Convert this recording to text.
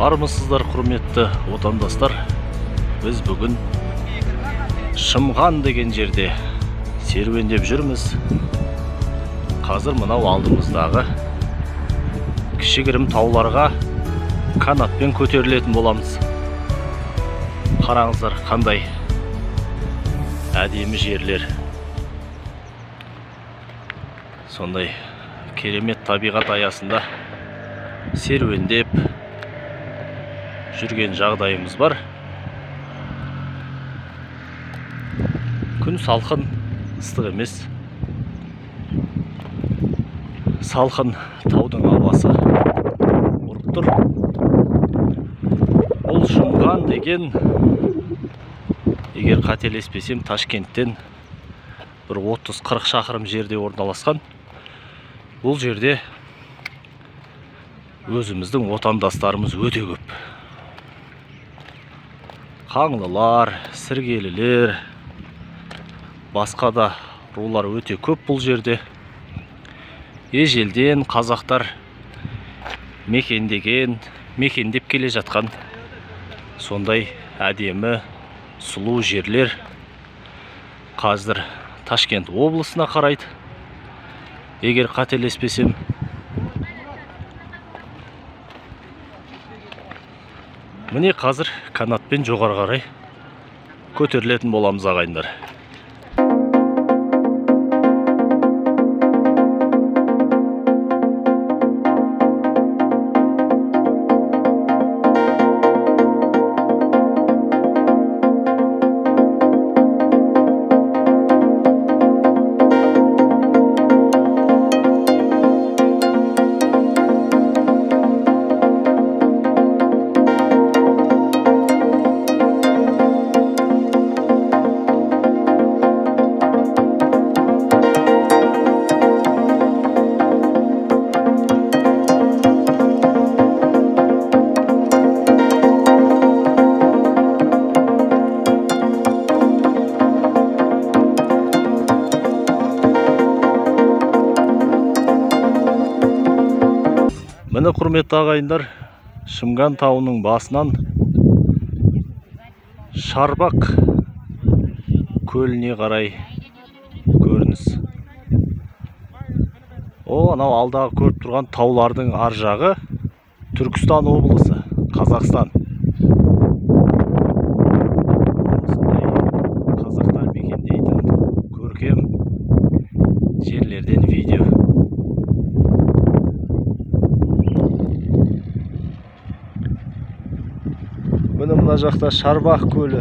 Армысыздар, құрметті отандастар. Біз бүгін Шымған деген жерде серуендеп жүрміз. Қазір мынау алдымыздағы кішігірім тауларға канатпен көтерілетін боламыз. Қараңыздар, қандай әдемі жерлер. Сондай керемет табиғат аясында серуендеп жүрген жағдайымыз бар. Күн салқын, ыстық емес. Салқын таудың ауасы ұрып тұр. Бұл Шымған деген, егер қателеспесем, Ташкенттен бір 30-40 шақырым жерде орналасқан. Бұл жерде өзіміздің отандастарымыз өте көп. Қаңлылар, сіргелілер, басқа да рулар өте көп бұл жерде. Ежелден қазақтар мекендеп келе жатқан сондай әдемі, сұлу жерлер. Қазір Ташкент облысына қарайды, егер қателеспесем. Міне қазір канатпен жоғары қарай көтерілетін боламыз, ағайындар. Міне, құрметті ағайындар, Шымған тауының басынан Шарбақ көліне қарай көрініс. О, анау алдағы көріп тұрған таулардың ар жағы Түркістан облысы, Қазақстан. Осындай қазақтар мекендейтін көркем жерлерден видео. Міне мына жақта Шарбақ көлі.